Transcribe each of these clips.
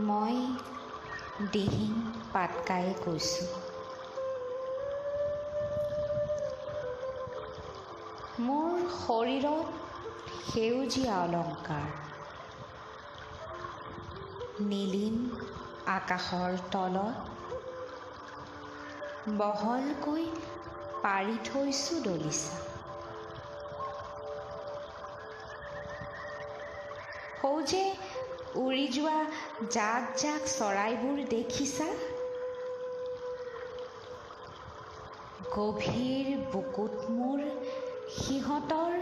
মই দিহিং পাটকায়ে কৈছোঁ। মোৰ শৰীৰত সেউজীয়া অলংকাৰ, নীলিম আকাশৰ তলত বহলকৈ পাৰি থৈছোঁ দলিচা। সৌ যে উৰি যোৱা জাক জাক চৰাইবোৰ দেখিছা, গভীৰ বুকুত মোৰ সিহঁতৰ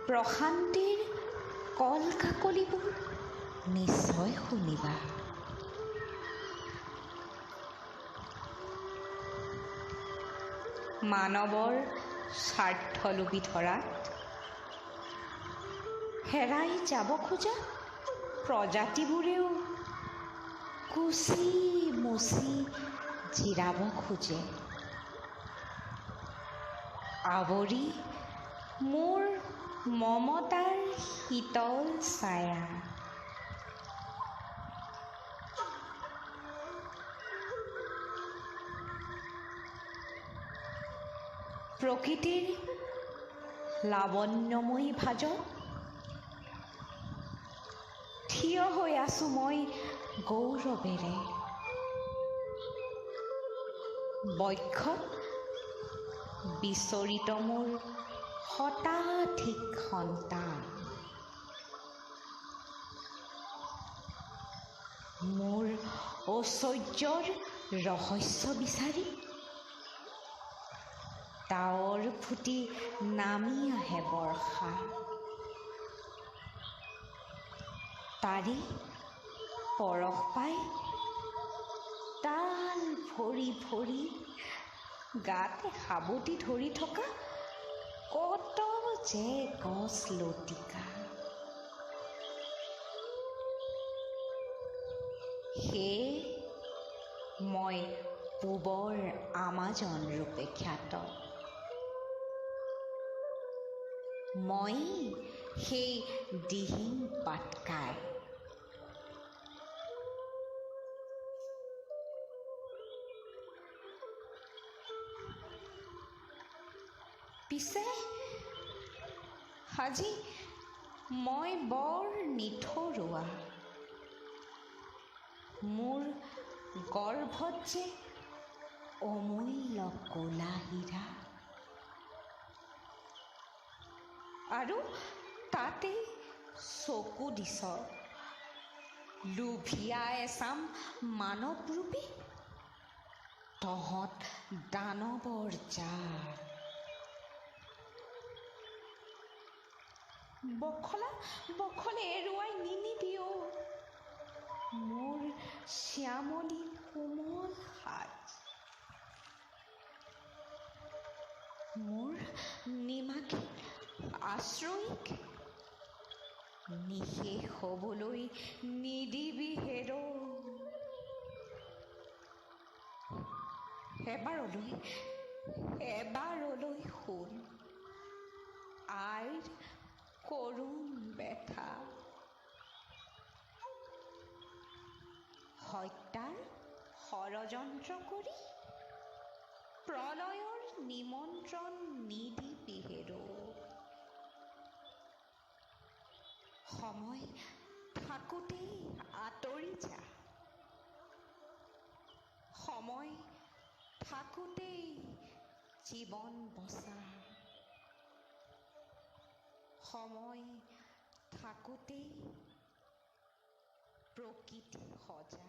প্ৰশান্তিৰ কল কাকলিবোৰ নিশ্চয় শুনিবা। মানৱৰ স্বাৰ্থলোভী ধৰাত হেৰাই যাব খোজা প্ৰজাতিবোৰেও কুচি মুচি জিৰাব খোজে। আৱৰি মোৰ মমতাৰ শীতল ছায়া। প্ৰকৃতিৰ লাৱণ্যময়ী ভাঁজত থিয় হৈ আছো মই গৌৰৱেৰে। বক্ষত বিচৰিত মোৰ শতাধিক সন্তান। মোৰ ঐশ্বৰ্যৰ ৰহস্য বিচাৰি ডাৱৰ ফুটি নামি আহে বৰ্ষা। তাৰে পৰশ পাই তাল ভৰি ভৰি গাতে সাৱটি ধৰি থকা কত যে গছ লতিকা। সেয়ে মই পূবৰ আমাজন ৰূপে খ্যাত। মই সেই দিহিং পাটকাই। পিছে আজি মই বৰ নিঠৰুৱা। মোৰ গৰ্ভত যে অমূল্য ক'লা হীৰা, আৰু তাতেই চকু দিছ লুভীয়া এচাম মানৱৰূপী তহঁত দানৱৰ জাত। বখলা বখলে এৰুৱাই নিনিবি অ মোৰ শ্যামলী কোমল সাজ, মোৰ নিমাখিত আশ্ৰয়িক নিশেষ হ'বলৈ নিদিবি হেৰ। এবাৰলৈ এবাৰলৈ শুন আইৰ কৰুণ ব্যথা, হত্যাৰ ষড়যন্ত্ৰ কৰি প্ৰলয়ৰ নিমন্ত্ৰণ নিদিবি হেৰ। সময় থাকোঁতেই আঁতৰি যা, সময় থাকোঁতেই জীৱন বচা, সময় থাকোঁতেই প্ৰকৃতি সজা।